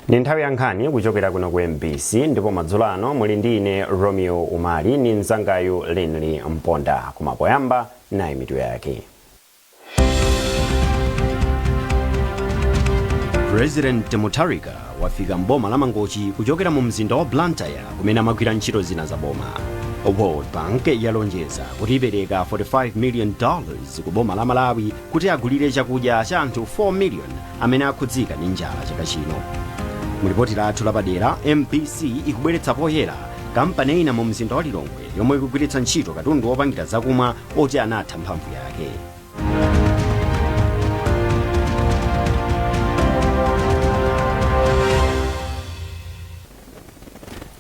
Ndi nthawi ya nkhani kuchokera kuno ku MBC, ndipo madzulo ano muli ndi ine Romeo Umali ndi mzangayu Linley Mponda. Koma poyamba, nayi mitu yake. President Mutharika wafika mboma la Mangochi kuchokera mu mzinda wa Blantyre, kumene amagwira ntchito zina za boma. World Bank yalonjeza kuti ipereka $45 million ku boma la Malawi kuti agulire chakudya cha anthu 4 million amene akhudzika ndi njala chaka chino. Mulipoti lathu lapadera, MBC ikubweretsa poyera kampani ina mu mzinda wa Lilongwe yomwe ikugwiritsa ntchito katundu wopangira zakumwa oti anatha mphamvu yake.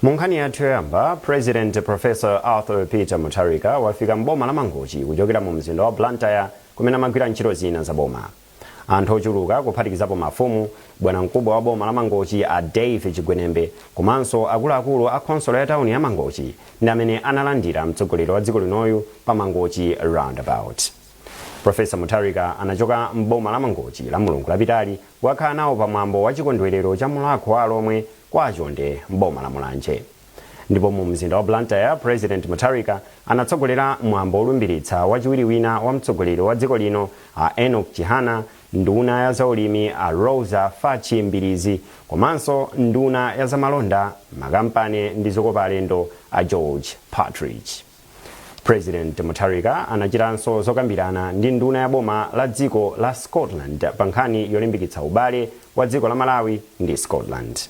Mu nkhani yathu yoyamba, President Professor Arthur Peter Mutharika wafika mboma la Mangochi kuchokera mu mzinda wa Blantyre, kumene amagwira ntchito zina za boma. Anthu ochuluka, kuphatikizapo mafumu, bwanamkubwa wa boma la Mangochi a Dave Chigwenembe, komanso akuluakulu a khonsolo ya tawuni ya Mangochi ndi amene analandira mtsogoleri wa dziko linoyu pa Mangochi Roundabout. Professor Mutharika anachoka mboma la Mangochi la Mulungu lapitali kukakhala nawo pamwambo wa chikondwerero cha Mulhako wa Alomwe kwa Achonde mboma la Mulanje. Ndipo mu mzinda wa Blantyre, President Mutharika anatsogolera mwambo wolumbiritsa wachiwiri wina wa mtsogoleri wa dziko lino a Enoch Chihana, nduna ya zaulimi a Roza Fatch Mbilizi, komanso nduna ya zamalonda, makampani ndi zokopa alendo a George Partridge. President Mutharika anachitanso zokambirana ndi nduna ya boma la dziko la Scotland pa nkhani yolimbikitsa ubale wa dziko la Malawi ndi Scotland.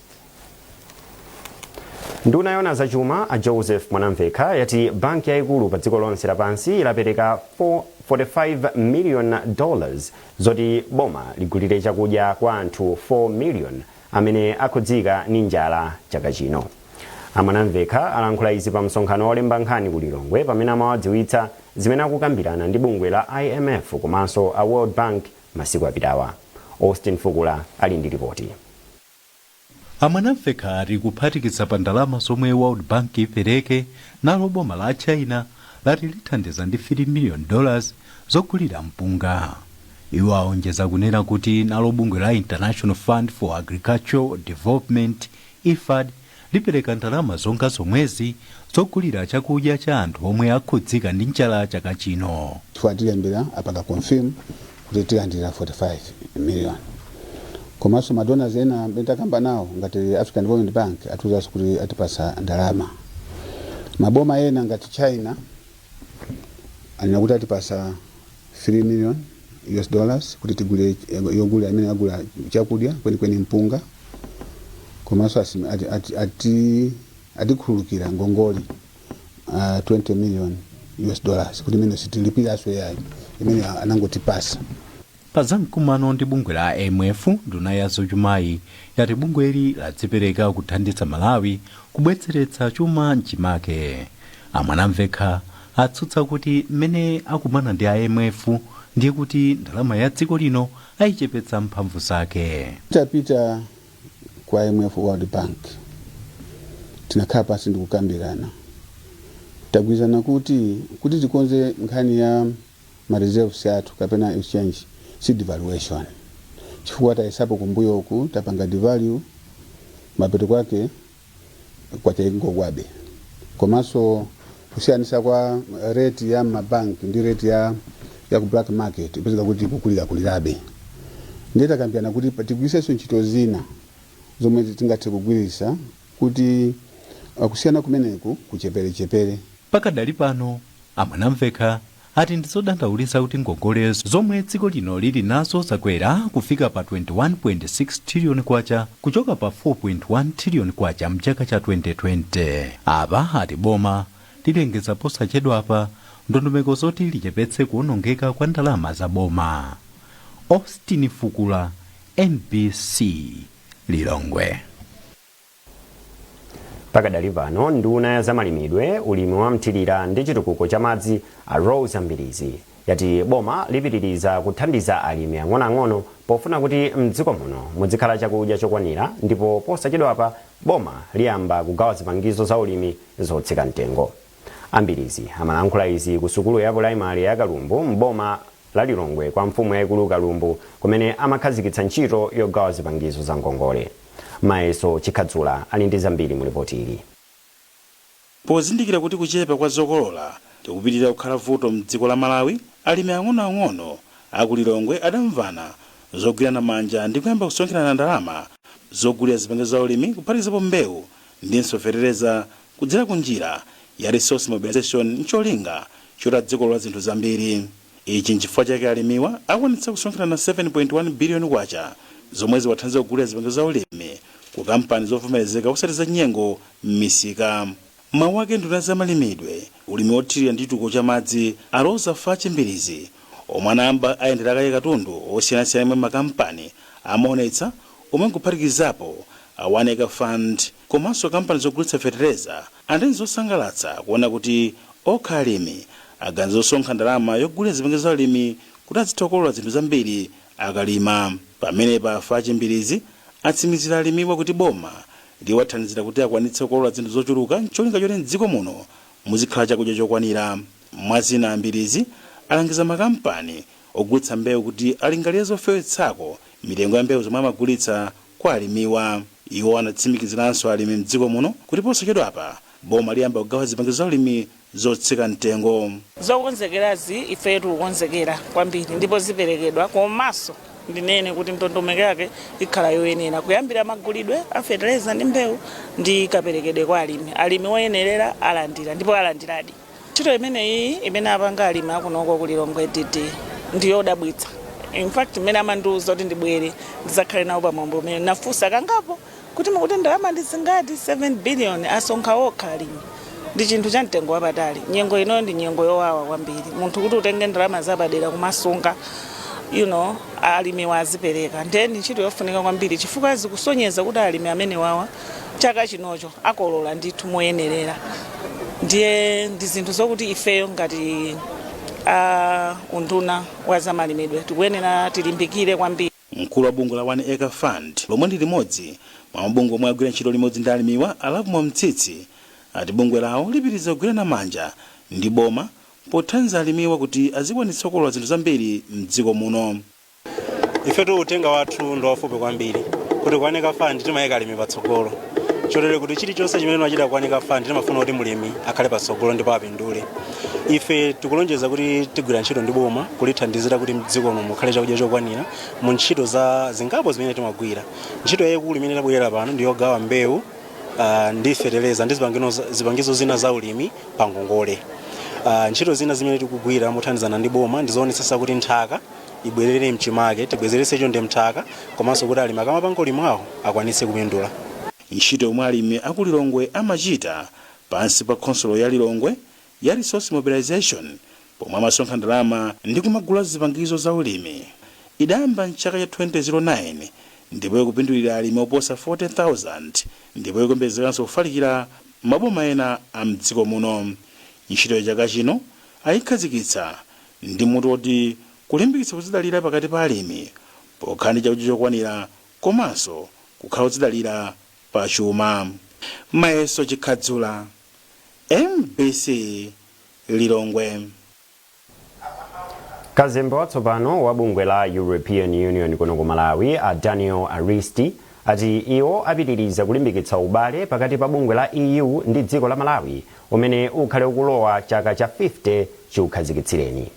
Nduna yoona zachuma a Joseph Mwanamvekha yati banki yayikulu pa dziko lonse lapansi lapereka $45 million zoti boma ligulire chakudya kwa anthu 4 million amene akhudzika ndi njala chaka chino. A Mwanamvekha alankhula izi pa msonkhano wolemba nkhani ku Lilongwe, pamene amawadziwitsa zimene akukambirana ndi bungwe la IMF komanso a World Bank masiku apitawa. Austin Fukula ali ndi ripoti. A Mwanamvekha ati kuphatikiza pa ndalama zomwe World Bank ipereke, nalo boma la China lati lithandiza ndi $3 million zogulira mpunga. Iwo aonjeza kunena kuti nalo bungwe la International Fund for Agricultural Development, IFAD, lipereka ndalama zonga zomwezi zogulira chakudya cha anthu omwe akhudzika ndi njala chaka chino. Chifukwa tilembera apanga confirm kuti tilandira 45 million, komanso ma donors ena amene takamba nawo ngati African Development Bank atiuzanso kuti atipasa ndalama. Maboma ena ngati China anena kuti atipasa US$3 million kuti tigule, yogula amene agula chakudya, kwenikweni mpunga, komanso atikhululukira ngongole US$20 million kuti imene sitilipiranso yayi, imene anangotipasa. Pa zamkumano ndi bungwe la IMF, nduna ya zachumayi yati bungweli ladzipereka kuthandiza Malawi kubwezeretsa chuma mchimake. A Mwanamvekha atsutsa kuti mmene akumana ndi IMF ndiye kuti ndalama ya dziko lino ayichepetsa mphamvu zake. Tapita kwa IMF, World Bank, tinakhala pansi ndikukambirana. Tagwirizana kuti tikonze nkhani ya ma reserves athu kapena exchange si devaluation, chifukwa tayesapo kumbuyoku, tapanga devalue, mapeto kwake kwacha ingogwabe, komanso kusiyanisa kwa rate ya mabanki ndi rate ya ku black market ipezeka kuti ikukulirakulirabe. Ndiye takambirana kuti tigwiritsenso ntchito zina zomwe tingathe kugwiritsa kuti kusiyana kumeneku kucheperechepere. Pakadali pano, a Mwanamvekha ati ndizodandaulitsa kuti ngongole zomwe dziko lino lili nazo zakwera kufika pa 21.6 trillion kwacha kuchoka pa 4.1 trillion kwacha mchaka cha 2020. Apa ati boma lilengeza posachedwapa ndondomeko zoti lichepetse kuwonongeka kwa ndalama za boma. Austin Fukula, MBC, Lilongwe. Pakadali pano, nduna ya zamalimidwe, ulimi wa mthirira ndi chitukuko cha madzi a Roza Mbilizi yati boma lipitiriza kuthandiza alimi ang'onoang'ono pofuna kuti mdziko muno muzikhala chakudya chokwanira, ndipo posachedwapa boma liyamba kugawa zipangizo za ulimi zotsika mtengo. A Mbilizi amalankhula izi ku sukulu ya pulaimali ya Kalumbu mboma la Lilongwe kwa mfumu yayikulu Kalumbu, kumene amakhazikitsa ntchito yogawa zipangizo za ngongole. Mayeso Chikhadzula ali ndi zambiri mu ripoti ili. Pozindikira kuti kuchepa kwa zokolola ndikupitirira kukhala vuto mdziko la Malawi, alimi ang'onoang'ono aku Lilongwe adamvana zogwirana manja ndi kuyamba kusonkherana ndalama zogulira zipangizo za ulimi, kuphatikizapo mbewu ndinso fetereza, kudzera ku njira ya resource mobilization, ncholinga choti adzikolola zinthu zambiri. Ichi nchifukwa chake alimiwa akwanitsa kusonkherana 7.1 biliyoni kwacha zomwe ziwathandiza kugulira zipangizo za ulimi ku kampani zovomerezeka osati za nyengo m'misika. Mawu ake, nduna za malimidwe, ulimi wothirira ndi chitukuko cha madzi, a Roza Fatch Mbilizi, omwe anayamba ayendera kaye katundu osiyanasiyana mwa makampani amaonetsa, omwe nkuphatikizapo a One Acre Fund komanso kampani zogulitsa fetereza, anati zosangalatsa kuona kuti okha alimi aganiza zosonkha ndalama yogulira zipangizo za ulimi kuti azitha kukolola zinthu zambiri akalima. Pamenepa Fatch Mbilizi atsimikizira alimiwa kuti boma liwathandizira kuti akwanitse kukolola zinthu zochuluka, ncholinga choti mdziko muno muzikhala chakudya chokwanira. Mwazina, Ambirizi alangiza makampani ogulitsa mbewu kuti alingalire zofewetsako mitengo ya mbewu zomwe amagulitsa kwa alimiwa. Iwo anatsimikiziranso alimi mdziko muno kuti posachedwapa boma liyamba kugawa zipangizo za ulimi zotsika mtengo. Zokonzekerazi, ife tikukonzekera kwambiri ndipo ziperekedwa, komanso ndinene kuti ndondomeko yake ikhala yoyenera, kuyambira magulidwe a fetereza ndi mbewu ndi kaperekedwe kwa alimi. Alimi oyenerera alandira ndipo alandiradi. Ntchito imeneyi imene apanga alimi akunoko ku Lilongwe DD ndiyodabwitsa. In fact, imene amandiwuza kuti ndibwere ndidzakhale nawo pamwambo umene, nafunsa kangapo kuti mukuti ndalama ndi zingati? 7 billion asonkha okha alimi, ndi chinthu cha mtengo wapatali. Nyengo inoyo ndi nyengo yowawa kwambiri, munthu kuti utenge ndalama zapadera kumasunga. Alimi wazipereka, ndiye ndi ntchito yofunika kwambiri chifukwa zikusonyeza kuti alimi amene wawa chaka chinocho akolola ndithu moyenerera. Ndiye ndi zinthu zokuti ifeyo ngati unduna wa zamalimidwe tikuyenera tilimbikire kwambiri. Mkulu wa bungwe la One Acre Fund, lomwe ndi limodzi mwa mabungwe omwe agwira ntchito limodzi ndi alimiwa, a Lovemore Mtsitsi, ati bungwe lawo lipitiriza kugwirana manja ndi boma pothandiza alimiwa kuti azikwanitsa kukolola zinthu zambiri mdziko muno. Ifetu uthenga wathu ndi wafupi kwambiri, kuti ku One Acre Fund timayika alimi patsogolo, chotero kuti chilichonse chimene timachita ku One Acre Fund timafuna kuti mulimi akhale patsogolo ndipo apindule. Ife tikulonjeza kuti tigwira ntchito ndi boma kulithandizira kuti mdziko muno mukhale chakudya chokwanira mu ntchito za zingapo zimene timagwira. Ntchito yayikulu imene tabwerera pano ndi yogawa mbewu ndi feteleza ndi zipangizo zina za ulimi pa ngongole. Ntchito zina zimene tikugwira mothandizana ndi boma ndi zoonetsetsa kuti nthaka ibwerere mchimake, tibwezeretse chonde mthaka, komanso kuti alimi akamapanga ulimi wawo akwanitse kupindula. Ntchito yomwe alimi aku Lilongwe amachita pansi pa khonsolo ya Lilongwe ya resource mobilization, pomwe amasonkha ndalama ndi kumagula zipangizo za ulimi, idayamba mchaka cha 2009 ndipo ikupindulira alimi oposa 40,000 ndipo ikuyembekezekanso kufalikira maboma ena a mdziko muno. Ntchito ya chaka chino ayikhazikitsa ndi mutu woti kulimbikitsa kudzidalira pakati pa alimi pokhala ndi chakudya chokwanira komanso kukhala kudzidalira pa chuma. Mayeso Chikhadzula, MBC, Lilongwe. Kazembe watsopano wa bungwe la European Union kuno ku Malawi, a Daniel Aristi, ati iwo apitiriza kulimbikitsa ubale pakati pa bungwe la EU ndi dziko la Malawi umene ukhale ukulowa chaka cha 50 chiukhazikitsireni.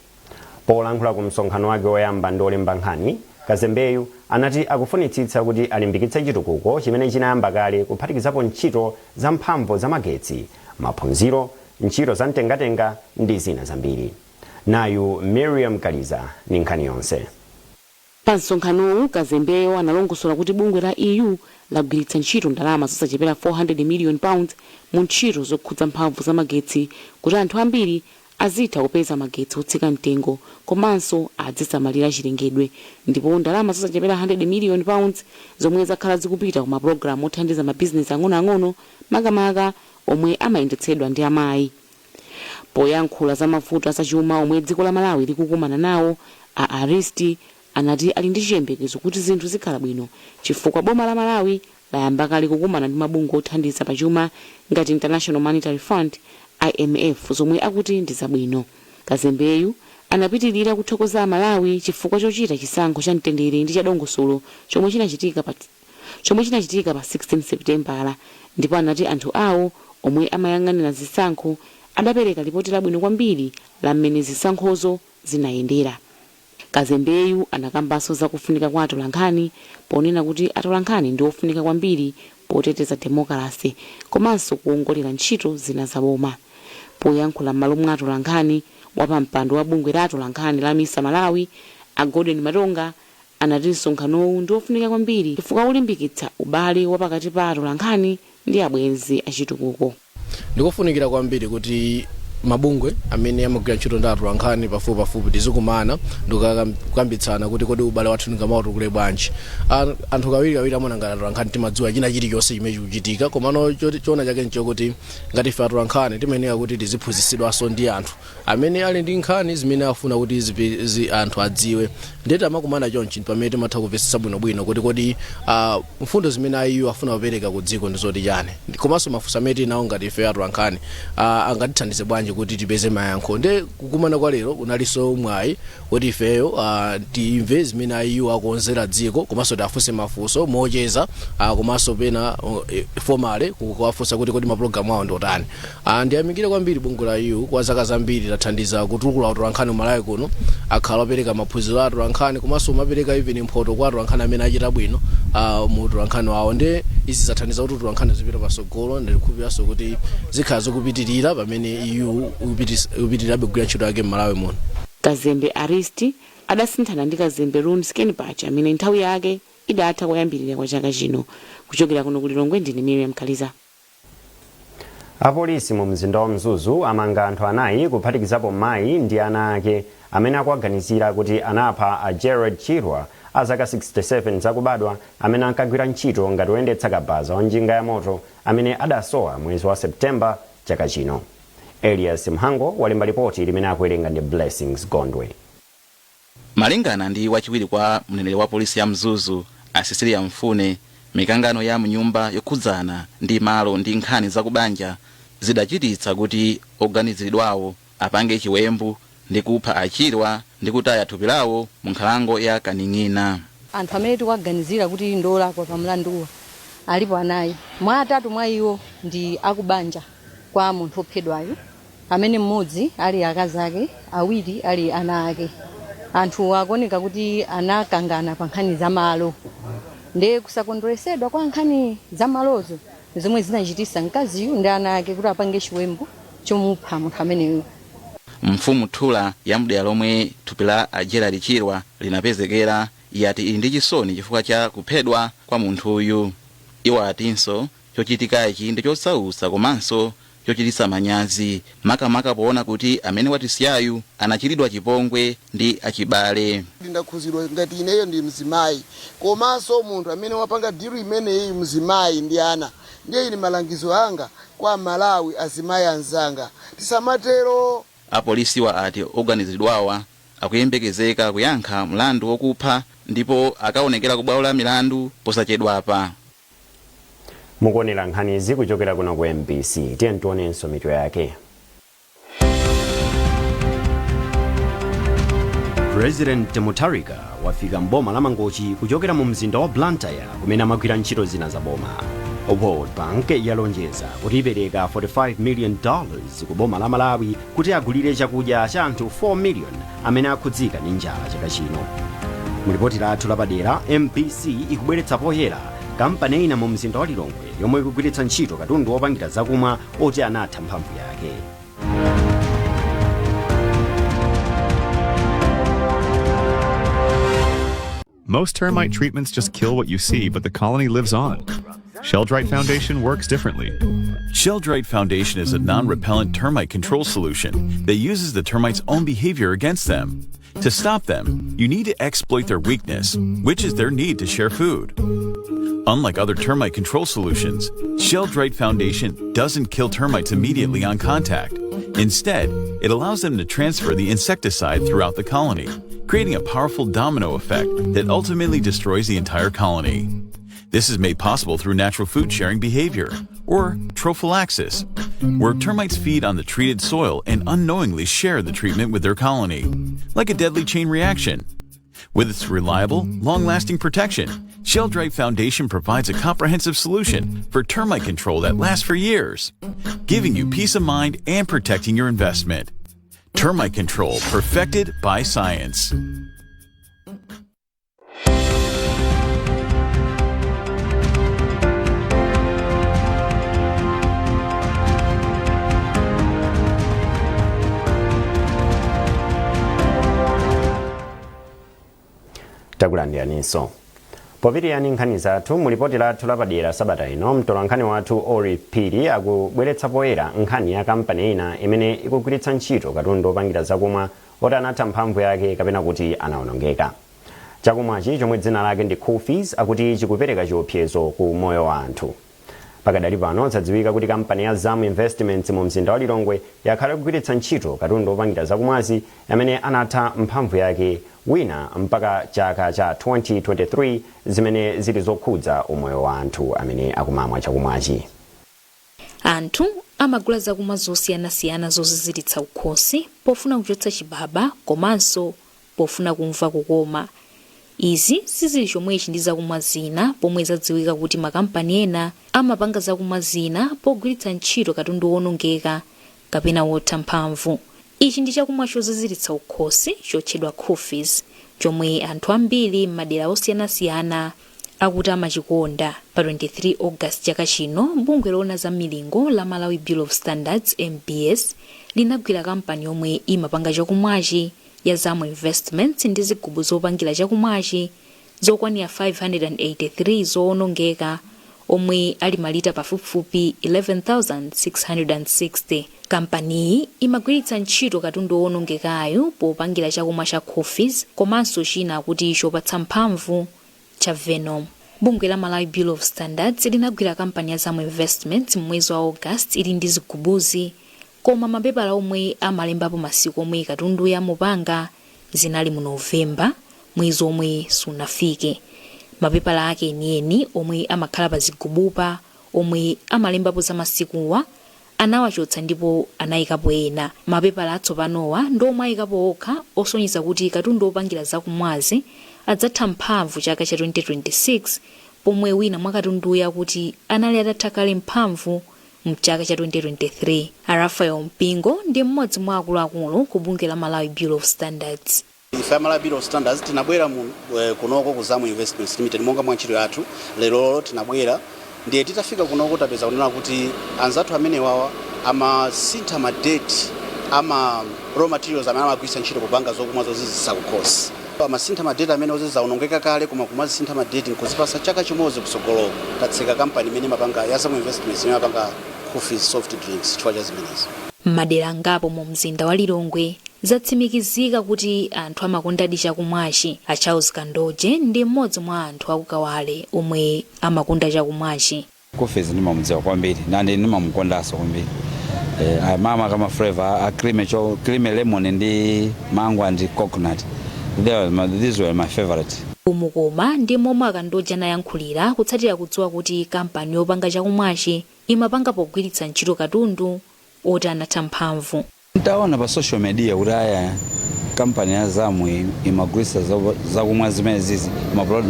Polankhula ku msonkhano wake woyamba ndi olemba nkhani, kazembeyu anati akufunitsitsa kuti alimbikitse chitukuko chimene chinayamba kale, kuphatikizapo ntchito za mphamvu za magetsi, maphunziro, ntchito za mtengatenga ndi zina zambiri. Nayu Miriam Kaliza ni nkhani yonse. Pa msonkhanowu, kazembeyo analongosola kuti bungwe la EU lagwiritsa ntchito ndalama zosachepera 400 million pounds mu ntchito zokhudza mphamvu za magetsi kuti anthu ambiri azitha kupeza magetsi otsika mtengo komanso azisamalira chilengedwe, ndipo ndalama zosachepera 100 million pounds zomwe zakhala zikupita ku mapulogalamu othandiza mabizinesi ang'onoang'ono, makamaka omwe amayendetsedwa ndi amayi. Poyankhula za mavuto azachuma omwe dziko la Malawi likukumana nawo, a Aristi anati ali ndi chiyembekezo kuti zinthu zikhala bwino chifukwa boma la Malawi layamba kale kukumana ndi mabungwe othandiza pachuma ngati International Monetary Fund, IMF, zomwe akuti ndi zabwino. Kazembeyu anapitirira kuthokoza Amalawi chifukwa chochita chisankho cha mtendere ndi chadongosolo chomwe chinachitika pa Chomwe chinachitika pa 16 Seputembala, ndipo anati anthu awo omwe amayang'anira zisankho adapereka lipoti labwino kwambiri la mmene zisankhozo zinayendera. Kazembeyu anakambanso zakufunika kwa atolankhani, ponena kuti atolankhani ndi ofunika kwambiri poteteza demokalase komanso kuwongolera ntchito zina zaboma. Poyankhula m'malo mwa atolankhani, wapampando wa bungwe la atolankhani la MISA Malawi, a Gordon Matonga, anati msonkhanowu ndi ofunika kwambiri chifukwa ulimbikitsa ubale wa pakati pa atolankhani ndi abwenzi achitukuko. Ndikofunikira kwambiri kuti mabungwe amene amagwira ntchito ndi atolankhani pafupi pafupi tizikumana ndikukambitsana kuti kodi ubale wathu tingamautukule bwanji. Anthu kawirikawiri amaona ngati atolankhani timadziwa china chilichonse chimene chikuchitika, komano choona chake nchokuti ngati ife atolankhani timayenera kuti tiziphunzitsidwanso ndi anthu amene ali ndi nkhani zimene afuna kuti anthu adziwe. Ndiye tamakumana chonchi pamene timatha kumvetsetsa bwinobwino kuti kodi mfundo zimene a EU afuna kupereka ku dziko ndi zoti chani, komanso mafunso amene tili nawo ngati ife atolankhani angatithandize bwanji kuti tipeze mayankho. Ndiye kukumana kwa lero kunalinso mwayi kuti ifeyo timve zimene a EU akonzera dziko, komanso tiafunse mafunso mocheza, komanso pena formally kuwafunsa kuti kodi mapulogalamu awo ndi otani. Ndiyamikire kwambiri bungwe la EU. Kwa zaka zambiri lathandiza kutukula atolankhani Malawi kuno, akhala opereka maphunziro a atolankhani komanso umapereka even mphoto kwa atolankhani amene achita bwino mu utolankhani wawo. Ndi izi zathandiza kuti utolankhani zipita patsogolo. Ndikukhulupiranso kuti zikhala zikupitirira pamene EU ikupitirirabe kugwira ntchito yake m'Malawi muno. Kazembe Aristi adasinthana ndi kazembe Rune Skenbach amene nthawi yake idatha koyambirira kwa chaka chino. Kuchokera kuno ku Lilongwe, ndine Miriam Khaliza. Apolisi mu mzinda wa Mzuzu amanga anthu anayi, kuphatikizapo mayi ndi ana ake, amene akuwaganizira kuti anapha a Gerard Chirwa a zaka 67 zakubadwa, amene ankagwira ntchito ngati woyendetsa kabaza wa njinga ya moto, amene adasowa mwezi wa Septemba chaka chino. Elias Mhango walemba ripoti limene akuwerenga ndi Blessings Gondwe. Malingana ndi wachiwiri kwa mneneri wa polisi ya Mzuzu, a Cecilia Mfune, mikangano ya mnyumba yokhudzana ndi malo ndi nkhani zakubanja zidachititsa kuti oganiziridwawo apange chiwembu ndi kupha Achirwa ndi kutaya thupi lawo mu nkhalango ya Kaning'ina. Anthu amene tikuwaganizira kuti ndolakwa pa mlanduwa alipo anayi. Mwa atatu mwa iwo ndi akubanja kwa munthu ophedwayo, amene mmodzi ali akazi ake, awiri ali ana ake. Anthu akuoneka kuti anakangana pa nkhani za malo, ndiye kusakondweresedwa kwa nkhani za malozo zomwe zinachitisa mkaziyu ndi ana ake kuti apange chiwembu chomupha munthu ameneyo. Mfumu Thula ya mdera lomwe thupi la a Gerald Chirwa linapezekera yati ili ndi chisoni chifukwa cha kuphedwa kwa munthuyu. Iwo atinso chochitikachi ndi chosautsa komanso chochititsa manyazi, makamaka poona kuti amene watisiyayu anachitidwa chipongwe ndi achibale. Ndakhuzidwa ngati ineyo ndi mzimayi, komanso munthu amene wapanga deal imeneyi mzimayi ndi ana. Ndiye ili malangizo anga kwa Malawi azimayi anzanga, tisamatero. Apolisiwa ati oganiziridwawa akuyembekezeka kuyankha mlandu wokupha ndipo akaonekera ku bwalo la milandu posachedwapa. Mukuonera nkhanizi kuchokera kuno ku MBC. Tiye tionenso mitu yake. President Mutharika wafika mboma la Mangochi kuchokera mu mzinda wa Blantyre kumene amagwira ntchito zina za boma. World Bank yalonjeza kuti ipereka $45 million ku boma la Malawi kuti agulire chakudya cha anthu 4 million amene akhudzika ndi njala chaka chino. Mulipoti lathu lapadera, MBC ikubweretsa poyera kampani ina mu mzinda wa Lilongwe yomwe ikugwiritsa ntchito katundu wopangira zakumwa oti anatha mphamvu yake. Most termite treatments just kill what you see, but the colony lives on. Sheldright Foundation works differently. Sheldright Foundation is a non-repellent termite control solution that uses the termites' own behavior against them. To stop them, you need to exploit their weakness, which is their need to share food. Unlike other termite control solutions, Sheldright Foundation doesn't kill termites immediately on contact. Instead, it allows them to transfer the insecticide throughout the colony, creating a powerful domino effect that ultimately destroys the entire colony. This is made possible through natural food sharing behavior, or trophallaxis, where termites feed on the treated soil and unknowingly share the treatment with their colony, like a deadly chain reaction. With its reliable, long-lasting protection, Sheldright Foundation provides a comprehensive solution for termite control that lasts for years, giving you peace of mind and protecting your investment. Termite control perfected by science. Takulandiraninso. Popitirani nkhani zathu mulipoti lathu lapadera sabata ino, mtolankhani wathu Ori Phiri akubweretsa poyera nkhani ya kampani ina imene ikugwiritsa ntchito katundu opangira zakumwa oti anatha mphamvu yake kapena kuti anawonongeka. Chakumwachi, chomwe dzina lake ndi Coolfizz, akuti chikupereka chiopsezo ku moyo wa anthu. Pakadali pano zadziwika kuti kampani ya Zam Investments mu mzinda wa Lilongwe yakhala ikugwiritsa ntchito katundu opangira zakumwazi amene anatha mphamvu yake, wina mpaka chaka cha 2023, zimene zili zokhudza umoyo wa anthu amene akumamwa chakumwachi. Anthu amagula zakumwa zosiyanasiyana zoziziritsa ukhosi pofuna kuchotsa chibaba komanso pofuna kumva kukoma. Izi sizili chomwechi ndi zakumwa zina, pomwe zadziwika kuti makampani ena amapanga zakumwa zina pogwiritsa ntchito katundu wonongeka kapena wotha mphamvu. Ichi ndi chakumwa choziziritsa ukhosi chotchedwa Coolfizz, chomwe anthu ambiri m'madera osiyanasiyana akuti amachikonda. Pa 23 August chaka chino, bungwe loona za milingo la Malawi Bureau of Standards, MBS, linagwira kampani yomwe imapanga chakumwachi ya Zam Investments ndi zigubu zopangira chakumwachi zokwanira 583 zowonongeka, omwe ali malita pafupifupi 11,660. Kampaniyi imagwiritsa ntchito katundu wowonongekayo popangira chakumwa cha Coolfizz komanso china kuti chopatsa mphamvu cha Venom. Bungwe la Malawi Bureau of Standards linagwira kampani ya Zam Investments mwezi wa August ili ndi zigubuzi, koma mapepala omwe amalembapo masiku omwe katundu yamupanga zinali mu Novemba, mwezi omwe sunafike. Mapepala ake enieni omwe amakhala pa zigubupa, omwe amalembapo za masikuwa, anawachotsa ndipo anayikapo ena. Mapepala atsopanowa ndi omwe ayikapo okha osonyeza kuti katundu opangira zakumwazi adzatha mphamvu chaka cha 2026, pomwe wina mwa katunduyo akuti anali atatha kale mphamvu mchaka cha 2023. Arafael Mpingo ndi mmodzi mwa akuluakulu ku bungwe la Malawi Bureau of Standards. Ife Malawi Bureau of Standards tinabwera mu kunoko ku Zamu Investments Limited monga mwa ntchito yathu. Lero tinabwera, ndiye titafika kunoko tapeza kunena kuti anzathu amene wawa amasintha ma date ama raw materials amene amagwiritsa ntchito kupanga zokumwa zozizisa kukhosi. Amasintha ma date amene ozizawonongeka kale, koma kumazisintha ma date nkuzipasa chaka chimodzi kusogoloko. Tatseka kampani imene imapanga ya Zamu Investments imene imapanga Coolfizz soft drinks chifukwa cha zimenezi. M'madera angapo mu mzinda wa Lilongwe zatsimikizika kuti anthu amakondadi chakumwachi. A Charles Kandoje ndi mmodzi mwa anthu akukawale omwe amakonda chakumwachi. Coolfizz ndimamudziwa kwambiri nandi ndimamukondanso kwambiri. Mama kama flavor a creamy, cho creamy lemon ndi mango and coconut. These were my favorite. Umukoma ndi momwe akandoje anayankhulira kutsatira kudziwa kuti kampani yopanga chakumwachi imapanga pogwiritsa ntchito katundu oti anatha mphamvu. Ntaona pa social media kuti aya kampani ya Zamu imagulitsa zakumwa zimene zizi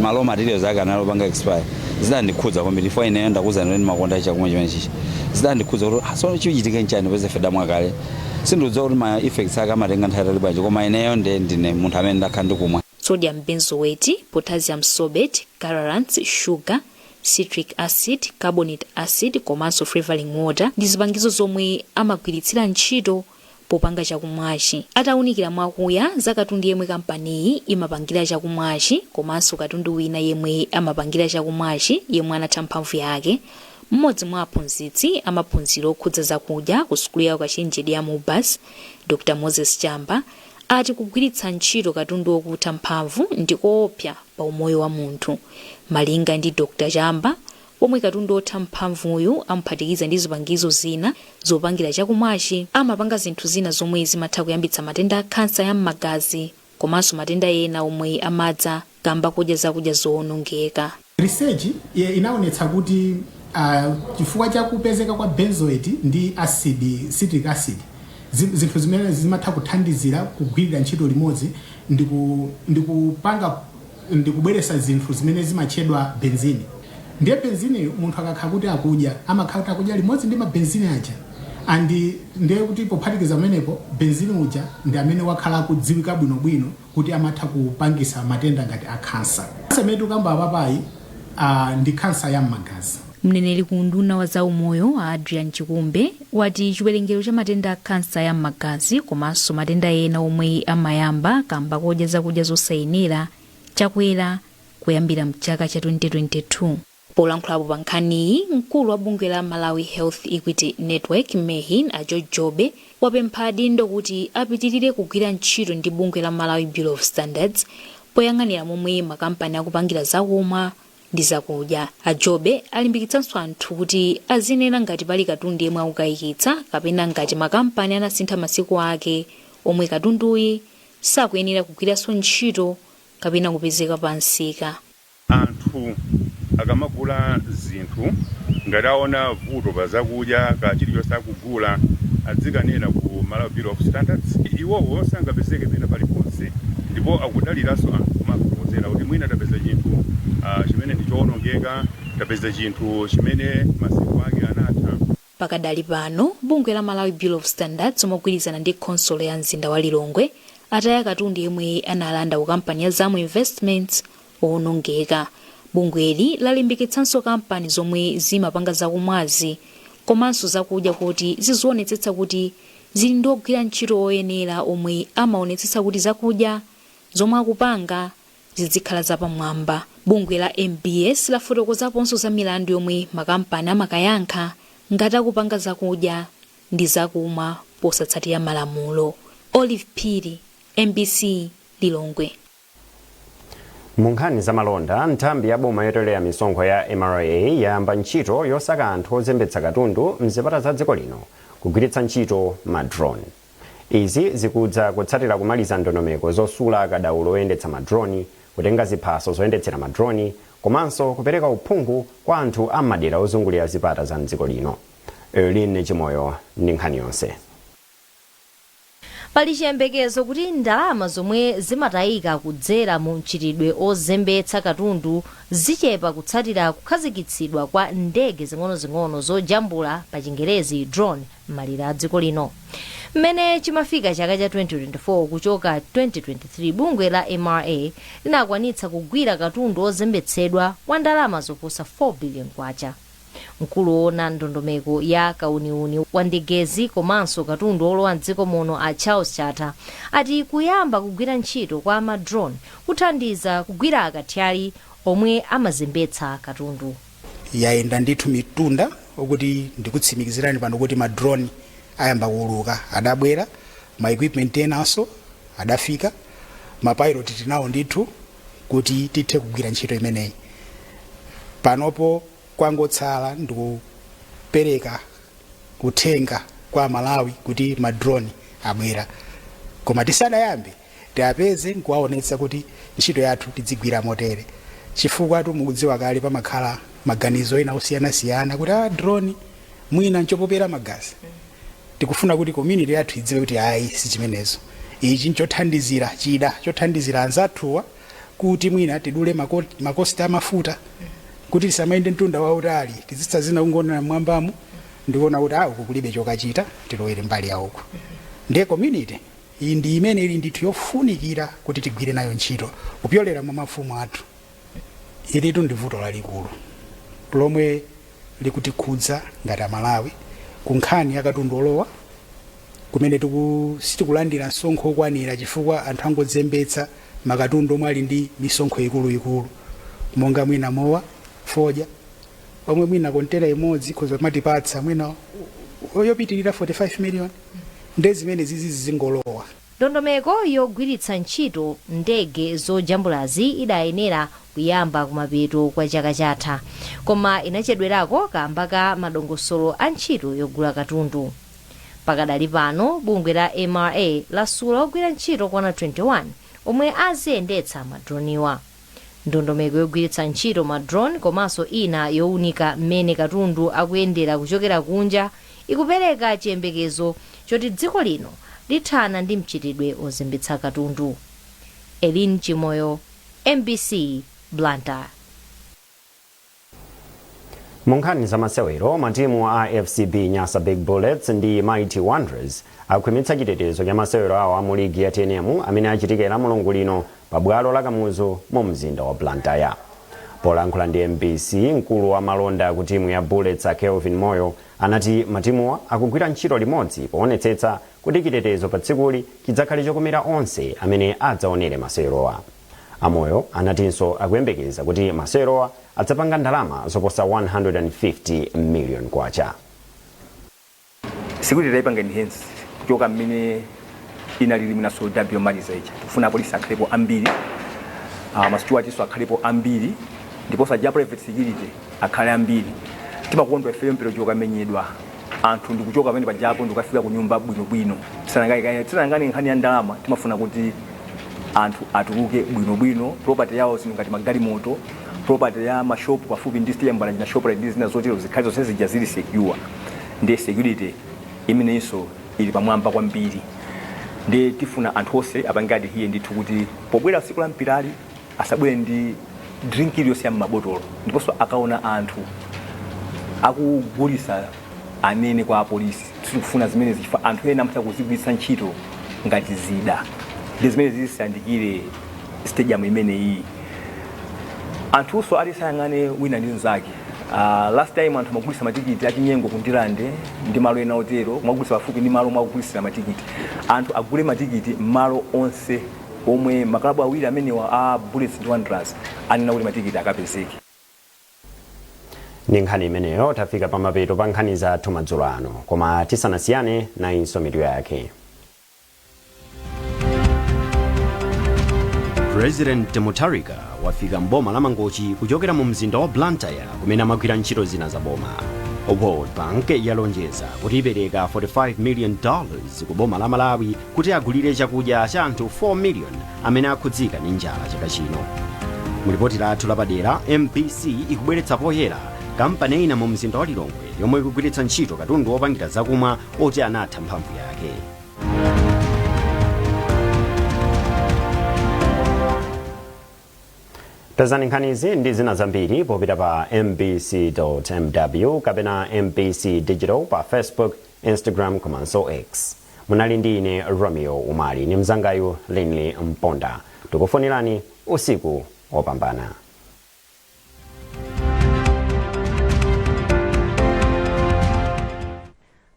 ma raw materials ake analopanga expire, zidandikhudza kwambiri. Ifo ineyo ndakuza ndine ndimakonda chakumwa chimene chichi. Zidandikhudza kuti so chichitike nchani peze feda mwakale. Sindikudziwa kuti ma effects ake amatenga nthawi itali bwanji, koma ineyo nde ndine munthu amene ndakhala ndikumwa. Sodium benzoate, potassium sorbate, colorants, sugar, citric acid, carbonate acid komanso flavoring water ndi zipangizo zomwe amagwiritsira ntchito popanga chakumwachi. Atawunikira mwakuya za katundu yemwe kampaniyi imapangira chakumwachi komanso katundu wina yemwe amapangira chakumwachi yemwe anatha mphamvu yake, mmodzi mwa aphunzitsi amaphunziro okhudza zakudya ku sukulu ya ukachenjede ya MUBAS, Dr Moses Chamba, ati kugwiritsa ntchito katundu wokutha mphamvu ndi koopsa pa umoyo wa munthu. Malinga ndi Dr Chamba, pomwe katundu otha mphamvuyu amuphatikiza ndi zipangizo zina zopangira chakumwachi, amapanga zinthu zina zomwe zimatha kuyambitsa matenda a khansa ya m'magazi komanso matenda ena omwe amadza kamba kudya zakudya zowonongeka. Research inaonetsa kuti chifukwa cha kupezeka kwa benzoate ndi acid, citric acid, zinthu zimene zimatha kuthandizira kugwirira ntchito limodzi. Ndikupanga, ndikubweresa zinthu zimene zimatchedwa benzene. Ndiye benzene munthu akakhala kuti akudya, amakhala kuti akudya limodzi ndi mabenzene aja, and ndiye kuti pophatikiza pamenepo, benzene uja ndi amene wakhala akudziwika bwinobwino kuti amatha kupangisa matenda ngati a khansa. Amene tikukamba apapayi ndi khansa ya m'magazi. Mneneri ku unduna wa zaumoyo a Adrian Chikumbe wati chiwerengero cha matenda a khansa ya m'magazi komanso matenda ena omwe amayamba kamba kodya zakudya zosayenera chakwera kuyambira mchaka cha 2022. Polankhulapo pa nkhaniyi, mkulu wa bungwe la Malawi Health Equity Network, MEHIN, a George Jobe, wapempha adindo kuti apitirire kugwira ntchito ndi bungwe la Malawi Bureau of Standards poyang'anira momwe makampani akupangira zakumwa ndi zakudya. A Jobe alimbikitsanso anthu kuti azinena ngati pali katundu yemwe akukayikitsa kapena ngati makampani anasintha masiku ake omwe katunduyi sakuyenera kugwiranso ntchito kapena kupezeka pa msika. Anthu akamagula zinthu, ngati aona vuto pa zakudya ka chilichonse akugula, adzikanena ku Malawi Bureau of Standards. Iwowo sangapezeke pena paliponse, ndipo akudaliranso anthu kumafotokozera kuti mwina tapeza chinthu chimene ndi chowonongeka, tapeza chinthu chimene masiku ake anatha. Pakadali pano, bungwe la Malawi Bureau of Standards mogwirizana ndi khonsolo ya mzinda wa Lilongwe ataya katundu yemwe analanda ku kampani ya Zamu Investments owonongeka. Bungweli lalimbikitsanso kampani zomwe zimapanga zakumwazi komanso zakudya kuti zizionetsetsa kuti zili ndi ogwira ntchito oyenera omwe amaonetsetsa kuti zakudya zomwe akupanga zizikhala zapamwamba. Bungwe la MBS lafotokozaponso za milandu yomwe makampani amakayankha ngati akupanga zakudya ndi zakumwa posatsatira malamulo. Olive Phiri, MBC, Lilongwe. Mu nkhani za malonda, nthambi ya boma yotolera misonkho ya MRA yayamba ntchito yosaka anthu ozembetsa katundu mzipata za dziko lino kugwiritsa ntchito ma drone. Izi zikudza kutsatira kumaliza ndondomeko zosula akadaulo oyendetsa ma drone, kutenga ziphaso zoyendetsera ma drone, komanso kupereka uphungu kwa anthu am'madera ozungulira zipata za mdziko lino. Erline Chimoyo ndi nkhani yonse. Pali chiyembekezo kuti ndalama zomwe zimatayika kudzera mu mchitidwe ozembetsa katundu zichepa kutsatira kukhazikitsidwa kwa ndege zing'onozing'ono zojambula, pa Chingerezi drone, m'malire a dziko lino. Mmene chimafika chaka cha 2024 kuchoka 2023, bungwe la MRA linakwanitsa kugwira katundu ozembetsedwa wa ndalama zoposa 4 billion kwacha. Mkulu woona ndondomeko ya kauniuni wa ndegezi komanso katundu olowa mdziko muno a Charles Chatha ati kuyamba kugwira ntchito kwa ma drone kuthandiza kugwira akathyali omwe amazembetsa katundu. Yayenda ndithu mitunda, okuti ndikutsimikizirani pano kuti ma drone ayamba kuuluka. Adabwera ma equipment enanso, adafika ma pilot tinawo ndithu kuti tithe kugwira ntchito imeneyi. Panopo kwangotsala ndikupereka uthenga kwa Malawi kuti ma drone abwera, koma tisadayambe tiapeze nkuwaonetsa kuti ntchito yathu tidzigwira motere, chifukwa mukudziwa kale pamakhala maganizo ena osiyanasiyana kuti a drone mwina nchopopera magazi. Tikufuna kuti community yathu idziwe kuti ayi, si chimenezo, ichi nchothandizira, chida chothandizira anzathuwa kuti mwina tidule ma cost amafuta, kuti tisamayende mtunda wautali, tizitsa zina kungoonera mmwambamo ndikuona kuti uku kulibe chokachita, tilowere mbali ya uku. Ndiye community iyi ndi imene ili ndithu yofunikira kuti tigwire nayo ntchito kupyolera mwa mafumu athu. Ilitu ndi vuto lalikulu lomwe likutikhudza ngati Amalawi ku nkhani ya katundu olowa, kumene sitikulandira msonkho okwanira chifukwa anthu angodzembetsa makatundu omwe ali ndi misonkho ikuluikulu, monga mwina mowa, fodya, omwe mwina kontena imodzi ikhoza kumatipatsa mwina yopitirira 45 million, nde zimene zizi zingolowa. Ndondomeko yogwiritsa ntchito ndege zojambulazi idayenera kuyamba kumapeto kwa chaka chatha, koma inachedwerako kamba ka madongosolo a ntchito yogula katundu. Pakadali pano bungwe la MRA lasula ogwira ntchito kwana 21 omwe aziyendetsa ma drone wa. Ndondomeko yogwiritsa ntchito ma drone komanso ina yowunika mmene katundu akuyendera kuchokera kunja ikupereka chiyembekezo choti dziko lino lithana ndi mchitidwe ozembetsa katundu. Elin Chimoyo, MBC, Blantyre. Mu nkhani za masewero, matimu a FCB Nyasa Big Bullets ndi Mighty Wanderers akhwimitsa chitetezo cha masewero awo a mu ligi ya TNM amene achitikira la Mulungu lino pa bwalo la Kamuzu mu mzinda wa Blantyre. Polankhula ndi MBC, mkulu wa malonda ku timu ya Bullets a Kelvin Moyo anati matimuwa akugwira ntchito limodzi poonetsetsa kuti chitetezo pa tsikuli chidzakhale chokomera onse amene adzaonere masewerowa. Amoyo anatinso akuyembekeza kuti masewerowa adzapanga ndalama zoposa 150 million kwacha. Security tayipanga enhance kuchoka mmene inalili mwinaso derby yomaliza ija. Tikufuna apolisi akhalepo ambiri, ma stewards akhalepo ambiri, ndiponso aja private security akhale ambiri. Timakondwa ifeyo mpira chokamenyedwa, anthu ndikuchoka pamene pajapo ndikukafika ku nyumba bwinobwino. Tisanangane nkhani ya ndalama, timafuna kuti anthu atuluke bwinobwino. Property yawo, zinthu ngati magalimoto, property ya mashopu pafupi ndi stadium bana na Shoprite ndi zina zotero, zikhale zonse zija zili secure. Ndi security imenenso ili pamwamba kwambiri. Ndi tifuna anthu onse apange adhere ndithu kuti pobwera tsiku la mpirali asabwere ndi drink iliyonse ya m'mabotolo, ndiponso akaona anthu akugulisa anene kwa apolisi. Tikufuna zimene zifa anthu ena amatha kuzigwiritsa ntchito ngati zida, ndi zimene zisayandikire stadium imeneyi. Anthunso alisayang'ane wina ndi mnzake. Last time anthu amagulisa matikiti achinyengo kundilande ndi malo ena otero, kumagulisa pafupi ndi malo omwe akugulisira matikiti. Anthu agule matikiti m'malo onse omwe makalabu awiri amenewa a Bullets ndi Wanderers anena kuti matikiti akapezeke. Ndi nkhani imeneyo tafika pamapeto pa nkhani zathu madzulo ano, koma tisanasiyane, nayinso mitu yake. President Mutharika wafika mboma la Mangochi kuchokera mu mzinda wa Blantyre kumene amagwira ntchito zina za boma. World Bank yalonjeza kuti ipereka $45 million ku boma la Malawi kuti agulire chakudya cha anthu 4 million amene akhudzika ndi njala chaka chino. Mulipoti lathu lapadera, MBC ikubweretsa poyera kampani ina mu mzinda wa Lilongwe yomwe ikugwiritsa ntchito katundu wopangira zakumwa oti anatha mphamvu yake. Pezani nkhanizi ndi zina zambiri popita pa mbc.mw kapena MBC Digital pa Facebook, Instagram komanso X. Munali ndi ine Romeo Umali ni mzangayu Linley Mponda. Tikufunirani usiku wopambana.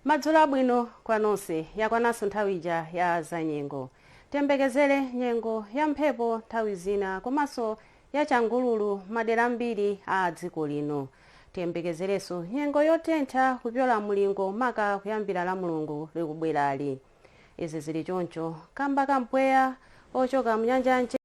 Madzulo abwino kwa nonse. Yakwananso nthawi ija ya zanyengo. Tiyembekezere nyengo ya mphepo nthawi zina komanso ya changululu madera ambiri a dziko lino. Tiyembekezerenso nyengo yotentha kupyola mulingo maka kuyambira la Mulungu likubwerali. Izi zili choncho kamba ka mpweya ochoka mnyanja.